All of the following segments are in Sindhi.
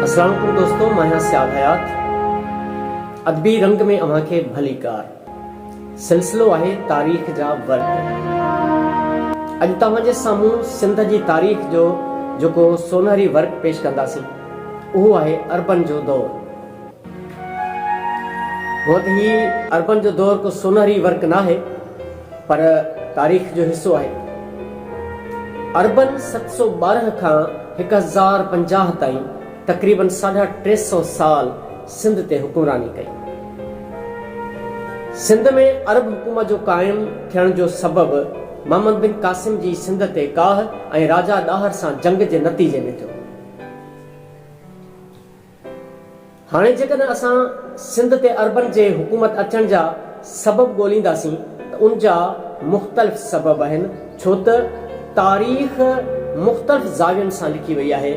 اسلام عليڪم دوستو مان آهيان سيال حيات ادبي رنگ ۾ اوهان کي ڀليڪار سلسلو آهي تاريخ جا ورق اڄ توهان جي سامهون سنڌ جي تاريخ جو جيڪو سونهري ورق پيش ڪنداسين اهو آهي عربن جو دور هونء ته هي عربن جو دور ڪو سونهري ورق ناهي پر تاريخ جو حصو آهي. عربن 712 کان 1050 تائين تقريبن ساڍا 300 سال سنڌ تي حڪمراني ڪئي. سنڌ ۾ عرب حڪومت جو قائم ٿيڻ جو سبب محمد بن قاسم جي سنڌ تي ڪاهه ۽ راجا ڏاهر سان جنگ جي نتيجي ۾ ٿيو. هاڻي جيڪڏهن اسان سنڌ تي عربن جي حڪومت اچڻ جا سبب ڳولينداسين ته ان جا مختلف سبب آهن ڇو ته تاريخ مختلف زاوين سان لکي وئي آهي.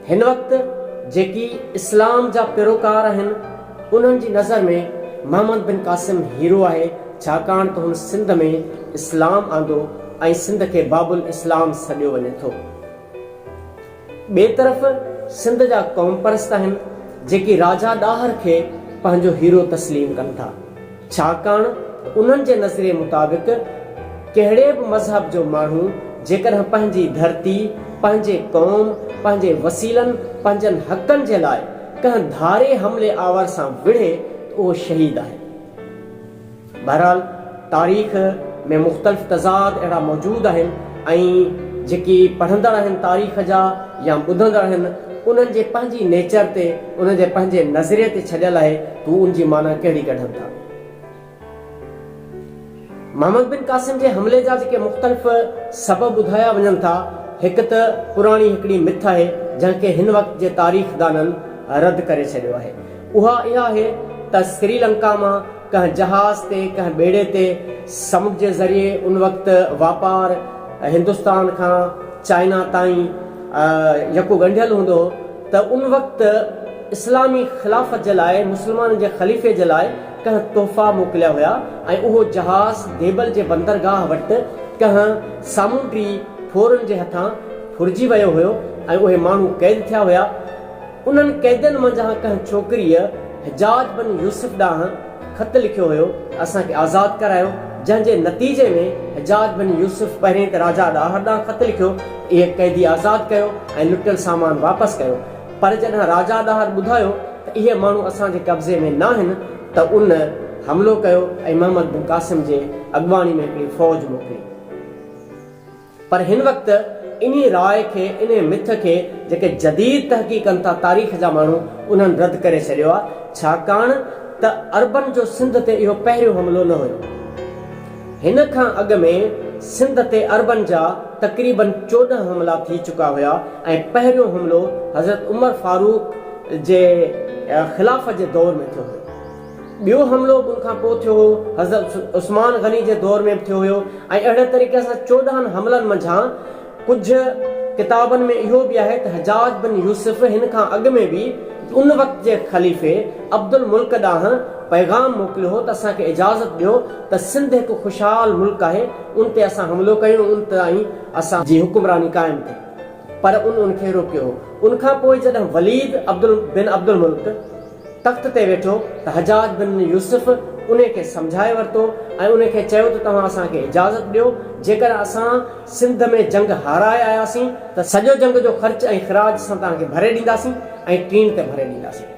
هن وقت جيڪي اسلام جا پيروڪار آهن انهن جي نظر ۾ محمد بن قاسم هيرو آهي ڇاڪاڻ ته هن سنڌ ۾ اسلام آندو ۽ سنڌ کي باب الاسلام سڏيو وڃي ٿو. ٻئي طرف سنڌ جا قومپرست آهن جيڪي راجا ڏاهر کي پنهنجو هيرو تسليم ڪن ٿا ڇاڪاڻ ته انهن جي نظريي مطابق ڪهڙي به مذهب جو ماڻهو جيڪڏهن پنهنجي ڌرتي، پنهنجي قوم، پنهنجي وسيلن، پنهنجن حقن جي لاء ڪنهن ڌاري حملي آور سان وڙهي ته اهو شهيد آهي. بهرحال تاريخ ۾ مختلف تضاد اهڙا موجود آهن ۽ جيڪي پڙهندڙ آهن تاريخ جا يا ٻڌندڙ آهن انهن جي پنهنجي نيچر تي انهن جي پنهنجي نظريي تي ڇڏيل آهي ته هو ان جي معنيٰ ڪهڙي ڪڍن ٿا. محمد بن قاسم جي حملي جا جيڪي مختلف سبب ٻڌايا وڃن ٿا هڪ ته پراڻي هڪڙي مٿ آهي جنهن کي هن وقت جي تاريخدانن رد ڪري ڇڏيو آهي اها اها آهي ته سري لنڪا مان ڪنهن جهاز تي، ڪنهن ٻيڙي تي سمنڊ جي ذريعي ان وقت واپار هندستان کان چائنا تائين يڪو ڳنڍيل هوندو هو ته ان وقت اسلامي خلافت جي لاء مسلمانن جي خليفي جي لاء ڪنهن تحفا موڪليا هيا ۽ اهو جهاز ديبل جي بندرگاهه وٽ ڪنهن سامونڊي ڦورن جي هٿان ڦرجي ويو هيو ۽ اهي ماڻهو قيد ٿيا هيا. انهن قيدين منجهان ڪنهن ڇوڪريء حجاج بن يوسف ڏانهن خط لکيو هيو ته اسان کي آزاد ڪرايو، جنهن جي نتيجي ۾ حجاج بن يوسف پهرين ته راجا ڏاهر ڏانهن خط لکيو ته اهي قيدي آزاد ڪيو ۽ لٽيل سامان واپس ڪيو، پر جڏهن راجا ڏاهر ٻڌايو ته اهي ماڻهو اسان جي قبضي ۾ ناهن ته ان حملو ڪيو ۽ محمد بن قاسم جي اڳواڻي ۾ هڪڙي فوج موڪلي. پر هن وقت انهي راء کي، انهي مٿ کي جيڪي جديد تحقيق ڪن ٿا تاريخ جا ماڻهو انهن رد ڪري ڇڏيو آهي، ڇاڪاڻ ته عربن جو سنڌ تي اهو پهريون حملو نه هيو. هن کان اڳ ۾ سنڌ تي عربن جا تقريباً 14 حملا ٿي چڪا هيا ۽ پهريون حملو حضرت عمر فاروق جي خلافت جي دور ۾ ٿيو هيو. ٻيو حملو به ان کان پوء ٿيو هو، حضرت عثمان غني جي دور ۾ به ٿيو هيو ۽ اهڙي طريقي سان 14 حملن منجهان ڪجهه ڪتابن ۾ اهو به آهي ته حجاج بن يوسف هن کان اڳ ۾ به ان وقت جي خليفي عبدالملڪ ڏانهن پيغام موڪليو هو ته اسان کي اجازت ڏيو ته سنڌ هڪ خوشحال ملڪ آهي ان تي اسان حملو ڪيون ۽ ان تائين اسان جي حڪمراني قائم ٿئي پر ان ان کي روڪيو هو. ان کان پوء جڏهن وليد بن عبدالملڪ. تخت تي ويٺو ته حجاج بن يوسف انهي کي سمجهائي ورتو ۽ انهي کي چيو ته توهان اسان کي اجازت ڏيو جيڪڏهن اسان سنڌ ۾ جنگ هارائي آياسين ته سڄو جنگ جو خرچ ۽ خراج اسان توهان کي ڀري ڏينداسين ۽ ٽيڻ تي ڀري ڏينداسين.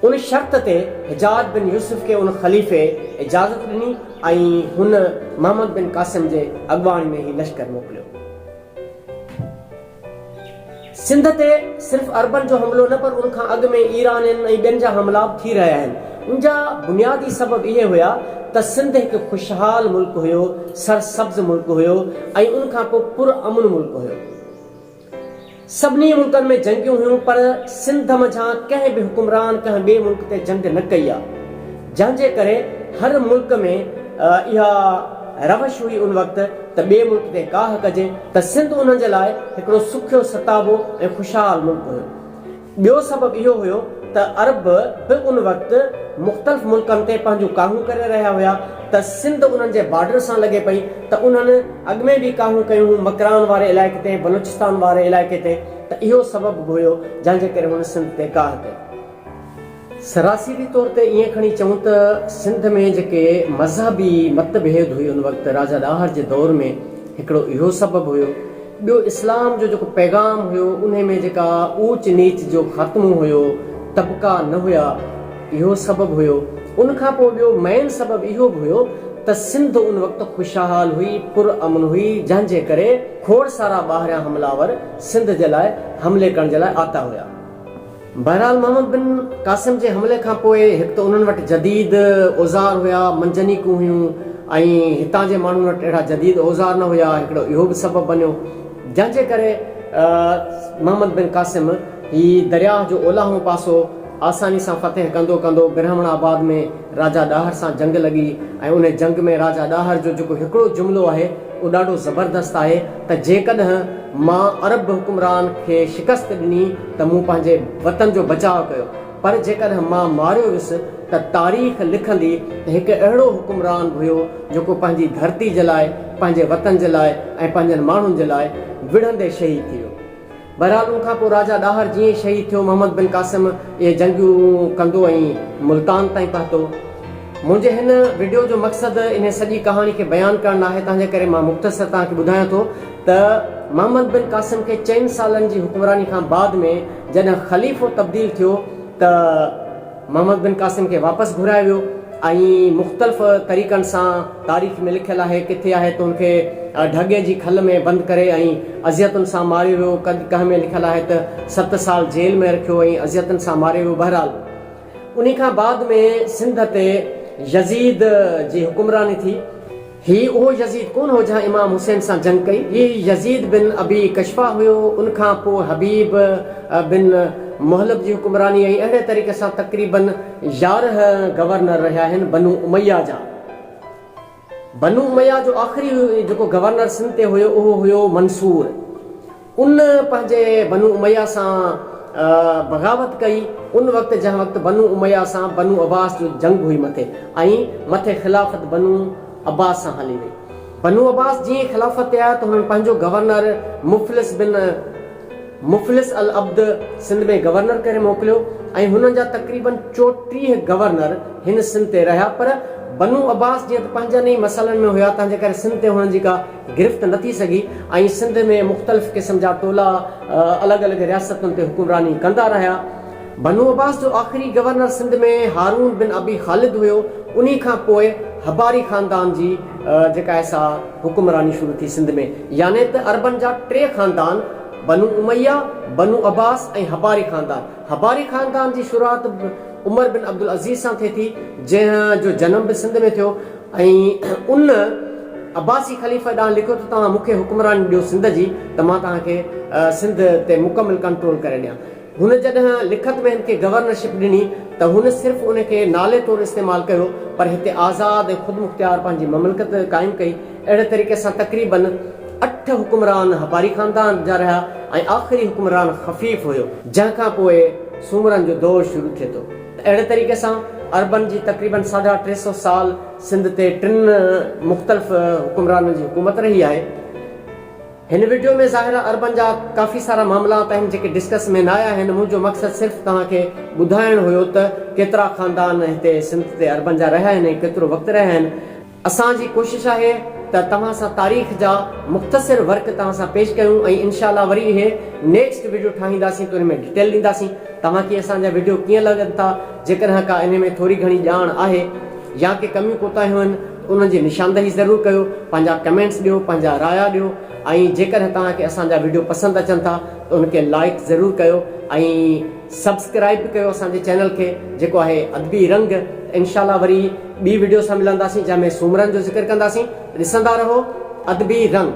ان شرط تي حجاج بن يوسف کي ان خليفي اجازت ڏني ۽ هن محمد بن قاسم جي اڳواڻي ۾ هي لشڪر موڪليو. سنڌ تي صرف عربن جو حملو نه پر ان کان اڳ ۾ ايرانين ۽ ٻين جا حملا به ٿي رهيا آهن. ان جا بنيادي سبب اهي هيا ته سنڌ هڪ خوشحال ملڪ هيو، سرسبز ملڪ هيو ۽ ان کان پوء پر امن ملڪ هيو. سڀني ملڪن ۾ جنگيون هيون پر سنڌ منجهان ڪنهن به حڪمران ڪنهن ٻئي ملڪ تي جنگ نه ڪئي آ. جنهن جي ڪري هر ملڪ ۾ اها روش هئي ان وقت ته ٻئي ملڪ تي ڪاهه ڪجي ته سنڌ انهن جي لاء هڪڙو سکيو ستابو ۽ خوشحال ملڪ هيو. ٻيو سبب اهو هيو ته عرب به ان وقت مختلف ملڪن تي پنهنجون ڪاهون ڪري رهيا هيا ته سنڌ انهن جي بارڊر سان لڳي پئي ته انهن اڳ ۾ به ڪاهون ڪيون هيون مڪران واري علائقي تي بلوچستان واري علائقي تي. ته اهو سبب به هيو جنهن جي ڪري هن سنڌ تي ڪاهه ڪئي. سراسري طور تي ائين کڻي چئون ته سنڌ ۾ جيڪي مذهبي مت ڀيد هئي ان وقت راجا ڏاهر جي دور ۾ هڪڙو اهو سبب هيو، ٻيو اسلام جو جيڪو پيغام هيو انهي ۾ جيڪا اوچ نيچ جو خاتمو هيو، طبقا نه هيا، اهو سبب هيو. ان کان پوء ٻيو مين سبب اهو به هيو ته سنڌ ان وقت خوشحال هئي، پر امن هئي، جنهن جي ڪري کوڙ سارا ٻاهريان حمله آور سنڌ جي لاء حملي ڪرڻ جي لاء آتا هيا. بهرحال محمد بن قاسم جي حملي کان پوء هڪ ته انهن وٽ جديد اوزار هيا، منجنيقون هيون ۽ هتان جي ماڻهن وٽ اهڙا جديد اوزار نه هيا، هڪڙو اهو به سبب بنيو، جنهن جي ڪري محمد بن قاسم هي درياهه جو اولاهون پاسو آساني سان فتح ڪندو ڪندو برهمڻ آباد ۾ راجا ڏاهر سان جنگ لڳي ۽ انهي جنگ ۾ راجا ڏاهر جو جيڪو هڪڙو جملو آهي اهو ڏاڍو زبردست آهي ته جيڪڏهن مان عرب حڪمران کي شڪست ڏني ته مون پنهنجي وطن جو بچاء ڪيو پر جيڪڏهن مان ماريو ويس ته تاريخ لکندي ته هڪ اهڙو حڪمران به هيو جيڪو پنهنجي ڌرتي جي لاء، پنهنجي وطن جي لاء ۽ پنهنجن ماڻهن جي لاء وڙهندي شهيد ٿي ويو. بهرحال ان کان پوء راجا ڏاهر جيئن ئي شهيد ٿيو، محمد بن قاسم اهي جنگيون ڪندو ۽ ملتان تائين پهتو. منهنجي هن وڊيو جو مقصد انهي سڄي ڪهاڻي کي بيان ڪرڻ ناهي، تنهنجي ڪري مان مختصر توهان کي ٻڌايان ٿو ته محمد بن قاسم کي چئن سالن جي حڪمراني کان بعد ۾ جڏهن خليفو تبديل ٿيو ته محمد بن قاسم کي واپس گهرايو ويو ۽ مختلف طريقن سان تاريخ ۾ لکيل آهي ڪٿي آهي ته ان کي ڍڳي جي کل ۾ بند ڪري ۽ اذيتن سان ماريو ويو ڪنهن ۾ لکيل آهي ته ست سال جيل ۾ رکيو ۽ اذيتن سان ماريو ويو بهرحال انهي کان بعد ۾ سنڌ تي يزيد جي حڪمراني ٿي. هي اهو يزيد ڪونه هو جنهن امام حسين سان جنگ ڪئي. هي يزيد بن ابي ڪشفه هيو. ان کان پوء حبيب بن مهلب جي حڪمراني ۽ اهڙي طريقي سان تقريباً 11 گورنر رهيا آهن بنو اميه جا. بنو اميه جو آخري جيڪو گورنر سنڌ تي هيو اهو هيو منصور. ان پنهنجي بنو اميه سان بغاوت ڪئي، ان وقت جنهن وقت بنو اميه سان بنو عباس جو جنگ هئي مٿي ۽ مٿي خلافت بنو عباس سان هلي وئي. بنو عباس جيئن ئي خلافت تي آيا ته هنن پنهنجو گورنر مفلس بن مفلس العبد سنڌ ۾ گورنر ڪري موڪليو ۽ هنن جا تقريباً 34 گورنر هن سنڌ تي رهيا پر بنو عباس جيئن ته پنهنجن ئي مسئلن ۾ هيا تنهن جي ڪري سنڌ تي هنن جي ڪا گرفت نه ٿي سگهي ۽ سنڌ ۾ مختلف قسم جا ٽولا الڳ الڳ رياستن تي حڪمراني ڪندا رهيا. بنو عباس جو آخري گورنر سنڌ ۾ هارون بن ابي خالد هيو، انهي کان پوء هباري خاندان جي جيڪا آهي سا حڪمراني شروع ٿي سنڌ ۾ يعني ته عربن جا ٽي خاندان بنو اميه، بنو عباس ۽ هباري خاندان. هباري خاندان جي شروعات عمر بن عبدالعزيز سان ٿئي ٿي، جنهن جو جنم به سنڌ ۾ ٿيو. ۽ ان عباسي خليفي ڏانهن لکيو ته توهان مون کي حڪمراني ڏيو سنڌ جي ته مان توهان کي سنڌ تي مڪمل ڪنٽرول ڪري ڏيان. هن جڏهن لکت ۾ هن کي گورنرشپ ڏني ته هن صرف ان کي نالي طور استعمال ڪيو پر هتي آزاد ۽ خودمختيار پنهنجي مملڪت قائم ڪئي. اهڙي طريقي سان تقريباً اٺ حڪمران هباري خاندان جا رهيا ۽ آخري حڪمران خفيف هيو. جنهن کان پوء سومرن جو دور شروع ٿئي ٿو. اهڙي طريقي سان عربن جي تقريباً ساڍا 300 سال سنڌ تي ٽن مختلف حڪمرانن جي حڪومت رهي آهي. هن وڊيو ۾ ظاهر آهي عربن جا ڪافي سارا معاملات آهن جيڪي ڊسڪس ۾ نه آيا آهن. منهنجو مقصد صرف توهان کي ٻڌائڻ هيو ته ڪيترا خاندان هتي سنڌ تي عربن جا رهيا آهن ۽ ڪيترو وقت رهيا آهن. اسان جي ڪوشش آهي ته توهان سان تاريخ جا مختصر ورق توهان سان پيش ڪيون ۽ انشاء الله وري اهي نيڪسٽ وڊيو ٺاهينداسين ته ان ۾ ڊيٽيل ڏينداسين توهان کي اسان جا وڊيو ڪيئن لڳن ٿا جيڪڏهن ڪا انهي ۾ ٿوري گهڻي ڄاڻ آهي يا ڪي ڪميون ڪوتاهيون آهن ته انهن جي نشاندهي ضرور ڪيو پنهنجا ڪمينٽس ڏيو پنهنجا رايا ڏيو ۽ جيڪڏهن توهان کي اسان جا وڊيو پسند اچن ٿا ته ان کي لائيڪ ضرور ڪيو ۽ سبسڪرائيب به ڪيو اسان جي چينل کي جيڪو آهي ادبي رنگ ته انشاء الله وري ٻي وڊيو سان ملنداسين جنهن ۾ سومرن جو ذڪر ڪنداسين ڏسندا رهو ادبي رنگ.